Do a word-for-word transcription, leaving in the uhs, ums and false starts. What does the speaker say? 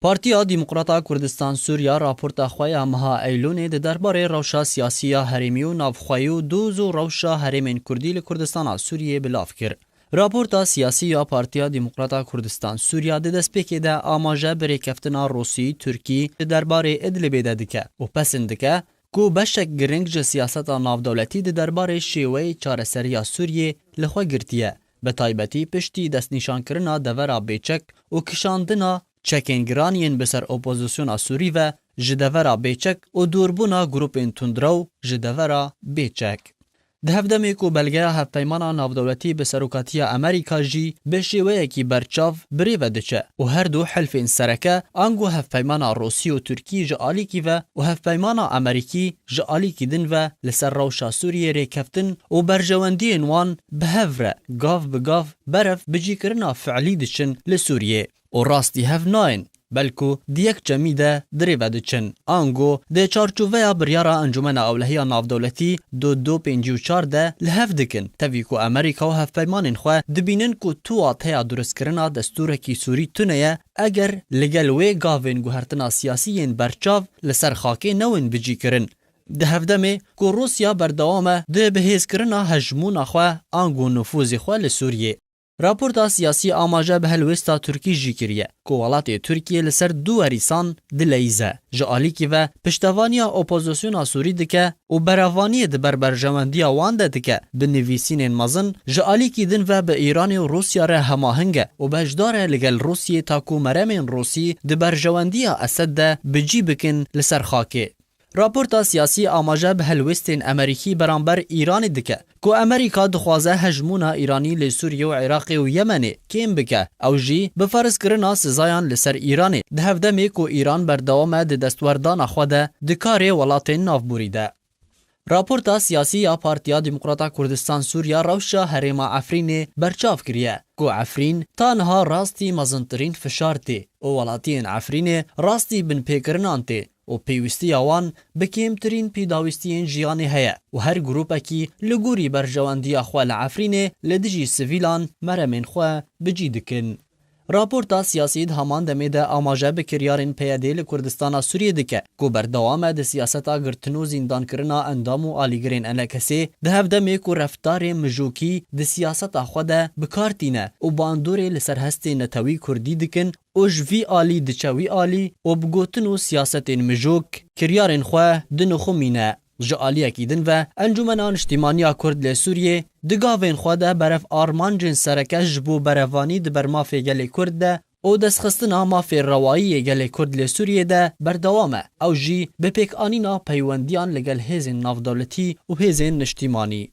Partiya Demokrata Kurdistan Sûriya raporta xwe ya meha Eylûnê di derbarê rewşa siyasî ya herêmî û navxweyî û doz û rewşa herêmên Kurdî li Kurdistana Sûriyê belav kir. Raporta siyasî ya Partiya Demokrata Kurdistan Sûriya di destpêkê de amaje bi rêkeftina Rûsî, Tirkî di derbarê Idlibê de dike û pesend dike ku beşek giring ji siyaseta navdewletî di derbarê şêweyê çareseriya Sûriyê li xwe girtiye, bi taybetî piştî destnîşankirina devera bêçek û kişandina çekên giran yên bi ser opozisyona Sûrî ve ji devera bêçek û dûrbûna grûpên tundrew ji devera bêçek. Di hevdemê ku belgeya hevpeymana navdewletî bi serokatiya Amerîka jî bi şêweyekî berçav bi rê ve diçe û her du hilfên sereke, ango hevpeymana Rûsî û Tirkî ji alîkî ve û hevpeymana Amerîkî ji alîkî din ve, li ser rewşa Sûriyê rêkeftin û berjewendiyên wan bi hev re gav bi gav berev bicîkirina fiilî diçin li Sûriyê û rastî hev nayên, belku di yek çemî de di rê ve diçin. Ango di çarçoveya biryara Encûmena Ewlehiya Navdewletî du du pêncî û çar de li hev dikin, tevî ku Amerîka û hevpeymanên xwe dibînin ku tu wateya durustkirina destûrekî Sûrî tune ye, eger li gel wê gavên guhertina siyasî yên berçav li ser xakê newin bicîkirin. Di hevdemê ku Rûsya berdewam e di bihêzkirina hejmûna xwe ango nifûzê xwe li Sûriyê. Raporta siyasî amaje bi helwêsta Tirkî jî kiriye, ku welatê Tirkiyê li ser du werîsan dileyîze. Ji alîkî ve piştevaniya opozisyona Sûrî dike û berevaniyê di ber berjewendiya wan de dike, bi nivîsînên mezin, ji alîkî din ve bi Îranê û Rûsya re hemahing e û beşdar e li gel Rûsiyê ta ku meremên Rûsî di berjewendiya Esed de bi cî bikin li ser xakê. Raporta siyasî amaje bi helwêstên Amerîkî beramber Îranê dike, ku Amerîka dixwaze hejmûna Îranî li Sûriyê û Iraqê û Yemenê kêm bike, ew jî bi ferzkirina sizayan li ser Îranê, di hevdemê ku Îran berdewam e di destwerdana xwe de di karê welatên navborî de. Raporta siyasî ya Partiya Demokrata Kurdistan Sûriya rewşa herêma Efrînê berçav kiriye, ku Efrîn ta niha rastî mezintirîn fişar tê û welatiyên Efrînê rastî binpêkirinan tê û pêwîstiya wan bi kêmtirîn pêdawîstiyên jiyanê heye û her grûpekî li gorî berjewendiya xwe li Efrînê li dijî sivîlan meremên xwe bi cî dikin. Raporta siyasî di heman demê de amaje bi kiryarên P Y D'ê li Kurdistana Sûriyê dike, ku berdewam e di siyaseta girtin û zîndankirina endam û alîgirên enekesê, di hevdemê ku reftarê mijûkî di siyaseta xwe de bi kar tîne û bandorê li ser hestê netewî kurdî dikin û ji vî alî diçe wî alî û bi gotin û siyasetên mijûk kiryarên xwe dinixumîne. Ji aliyekî din ve, Encûmena Niştîmaniya Kurd li Sûriyê di gavên xwe de berev armancên sereke ji bo berevanî di ber mafê gelê Kurd de û destxistina mafê rewayî yê gelê Kurd li Sûriyê de berdewam e. Ew jî bi pêkanîna peywendiyan li gel hêzên navdewletî û hêzên niştîmanî.